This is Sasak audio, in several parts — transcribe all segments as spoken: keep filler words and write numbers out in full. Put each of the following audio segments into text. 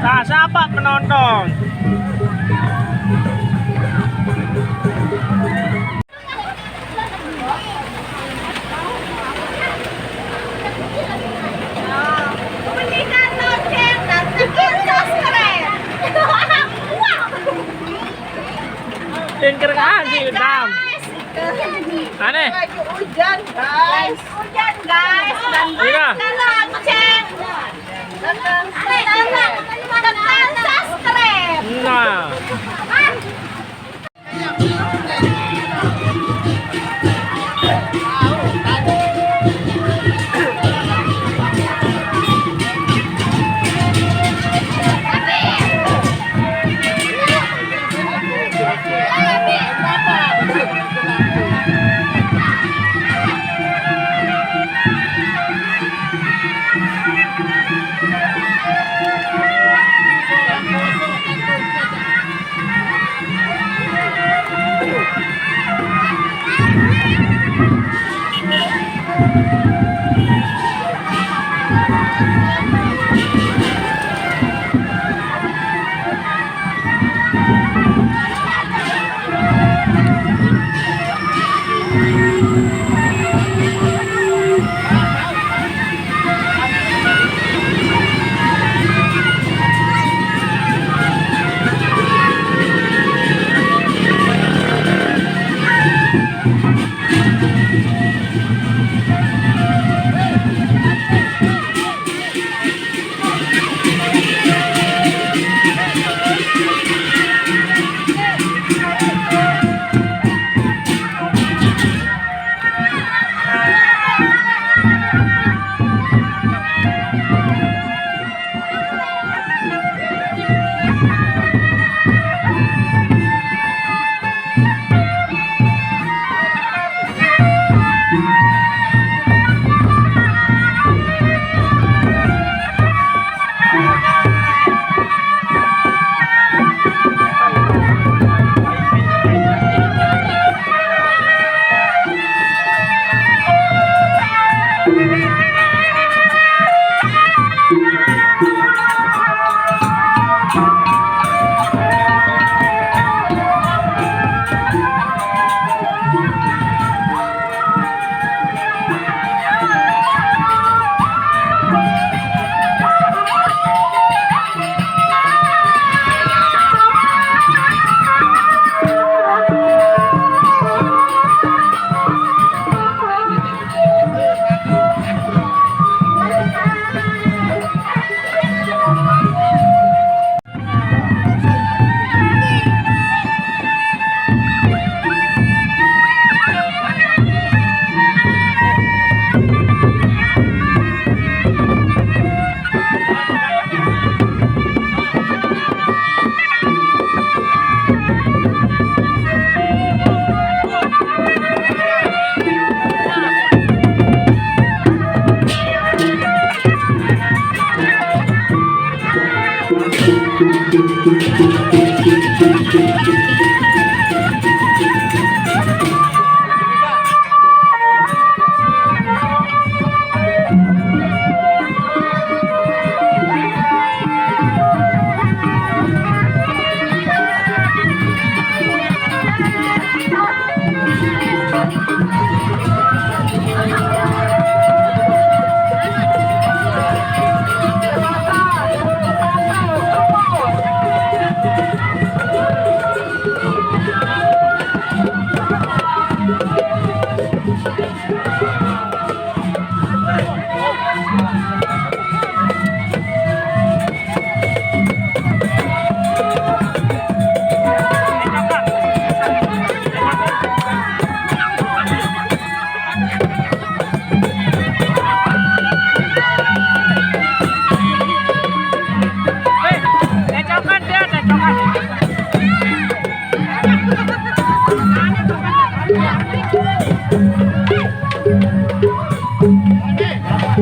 Nah, siapa penonton? Bunyikan lonceng dan tekan subscribe. Wow. Pinter kasih, Dam. Aneh. Lagi hujan, guys. Hujan, guys. Dan iya, tekan lonceng. Tekan, tekan subscribe. Nah.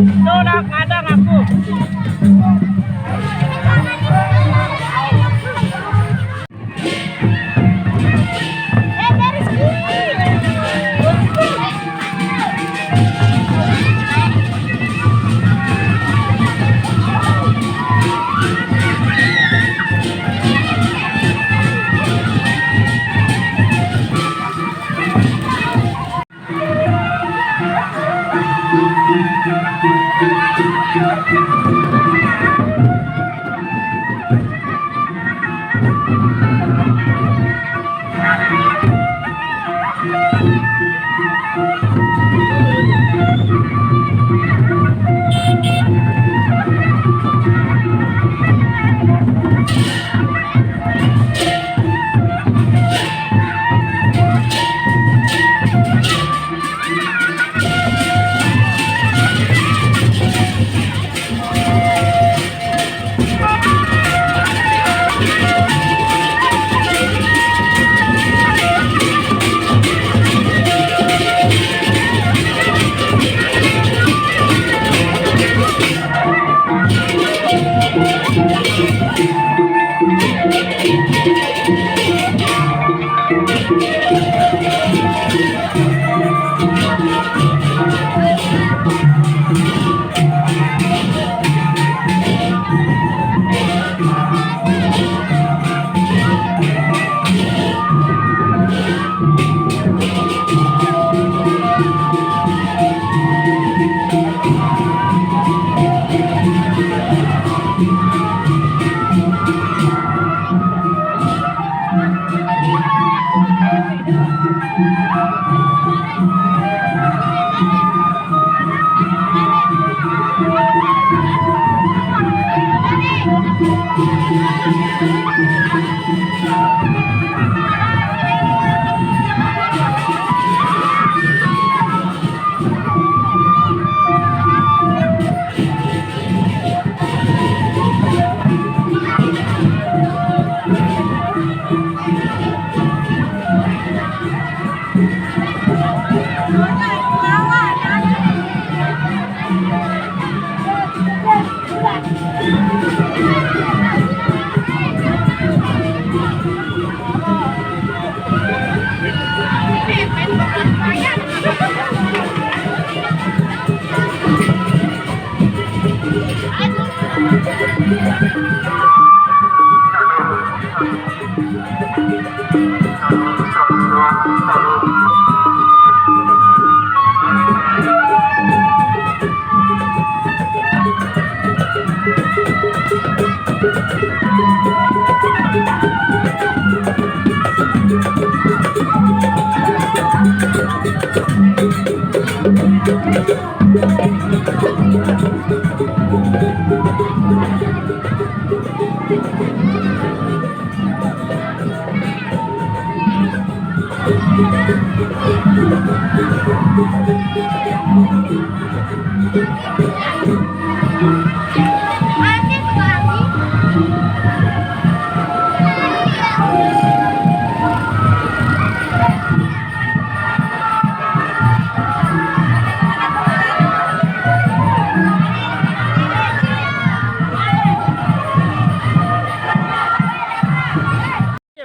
Tuh, nak, ada ngaku.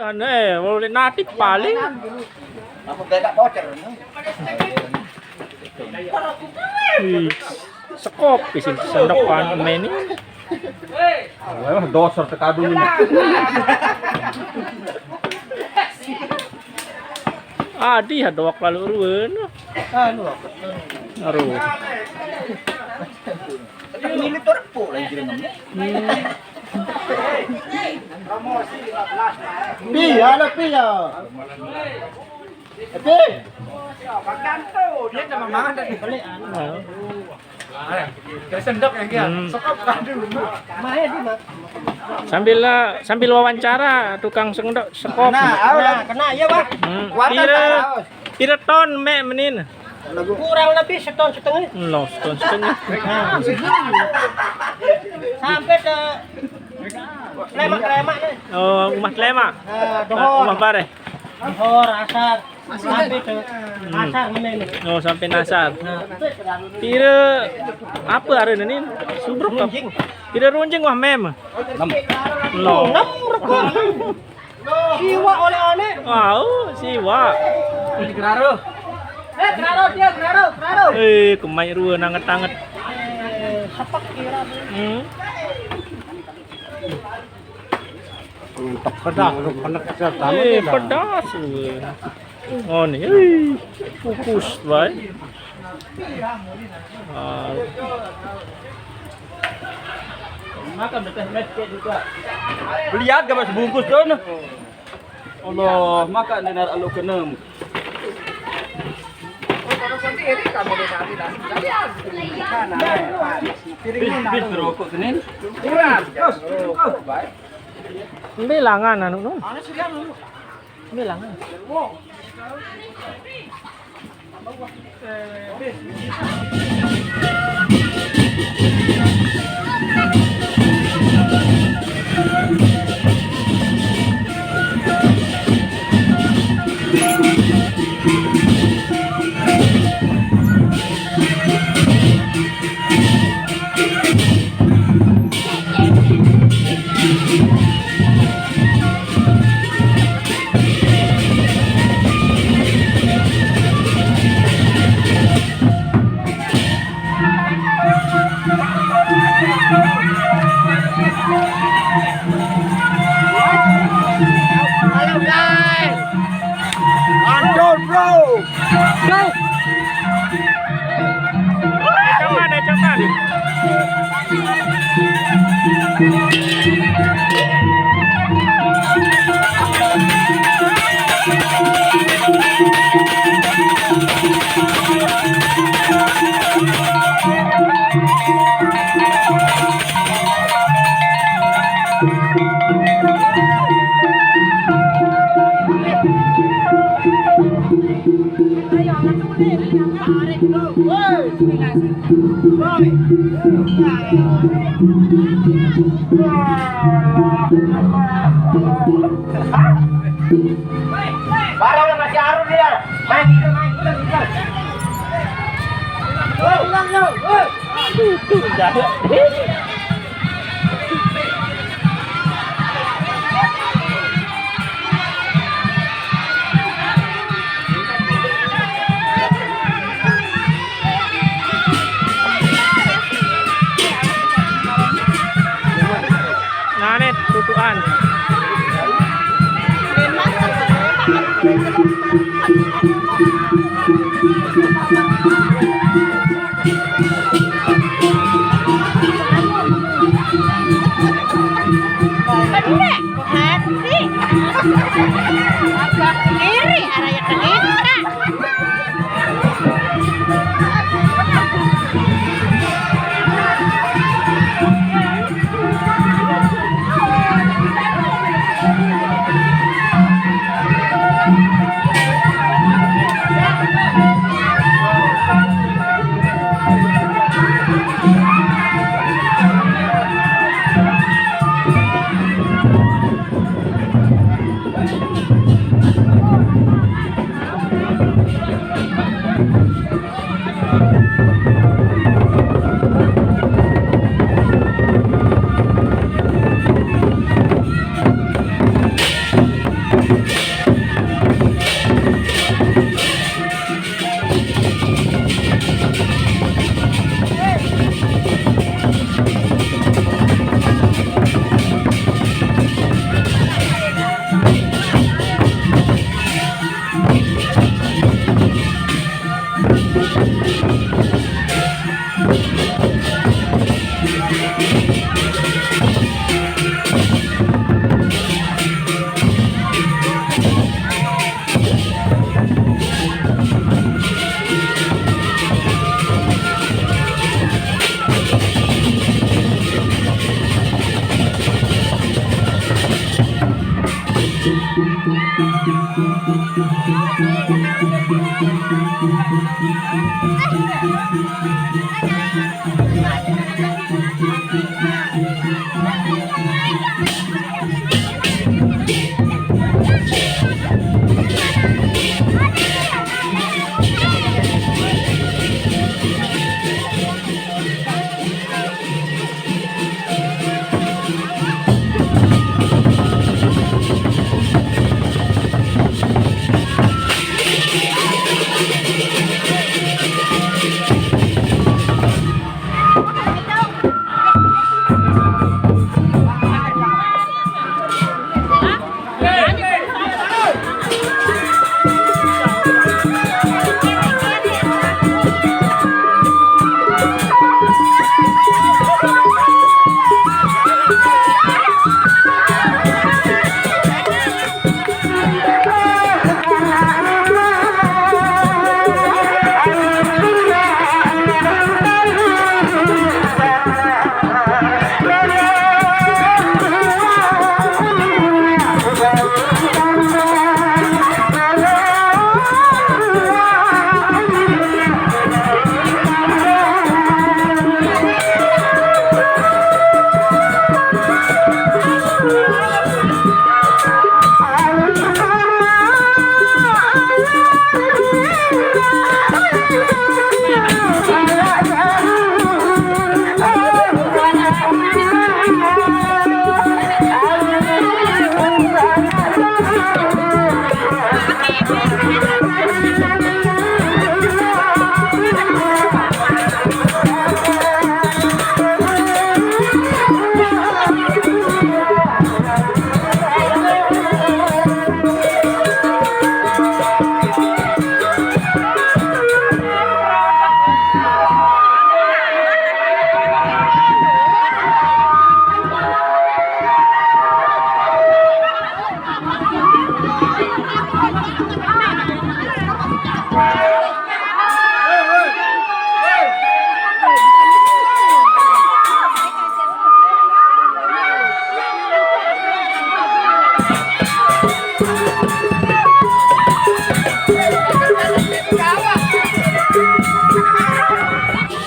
Anu, eh, boleh nanti paling. Apa beda voucher? Ih, sekop isin sendok pan meni. Wah, dosa tekadung ini. Adi hadok lalu ruwen. Anu apa? Aduh. Tapi milik tuh repo lagi jenengnya. Hmm. Piye, ada piye? Tapi dia sama mangan tadi. Beli anu. Terus sendok ya, dia. Hmm. Sekop kan dulu. Sambil, eh, sambil wawancara tukang sendok sekop. Nah, awas. Nah, kena ya, Pak. Hmm. Kuatan pira, tak awas. Pira ton mek menin? Kurang lebih seton setengah. No, seton setengah. Nah. Sampai ke lemak-lemak nih. Oh, rumah lemak. Nah, dohor. Rumah bareh. Dohor, asar. Sampai ke asar mana ini? Oh, sampai nasar. Nah. Pira apa arene ni? Subruk apa? Pira runjing wah mem? Enam. No. Enam rukun. Siwa oleh-oleh. Wow, siwa. Geraro. Eh, geraro dia, geraro, geraro. Eh, kemai rua nanget-nanget. Eh, sepak kira. Hmm. Pedas, pedas. Eh, pedas. Oh, ni. Eh, kukus, baik. Ah. Makan betul, Mas, cek juga. Lihat gambar sebungkus tu, nah. Allah, makan denar aluk keenam. Bis, bis, rokok Senin. Kurang. Terus, terus. Bilangan anu, nun. Mana sih dia, nun? Bilangan. Halo, guys. Mantul, bro. Go. Ecokan, ecokan. Barang masih arun dia. Main gitu, main gitu, gitu. Ulang, ulang, ulang. Nanet tutuan. Bener, hati. Abah kiri, arah yang kena.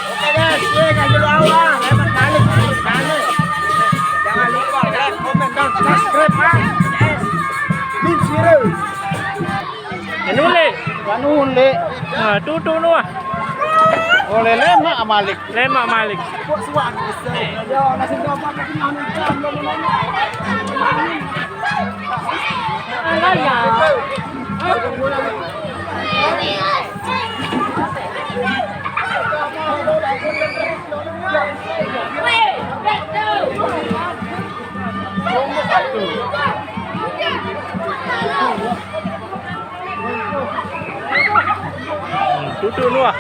Oke guys, ye, kasih doa, lemak balik, balik. Jangan lupa like, komen, dan subscribe, ah. Yes. Min Siro. Anu le. Anu le. Ah, tutu nu ah. Oleh lemak malik. Lemak malik. Kok suan. Yo, nasi dompet, tapi nang jam, lo mau nanya. Tutu nu ah.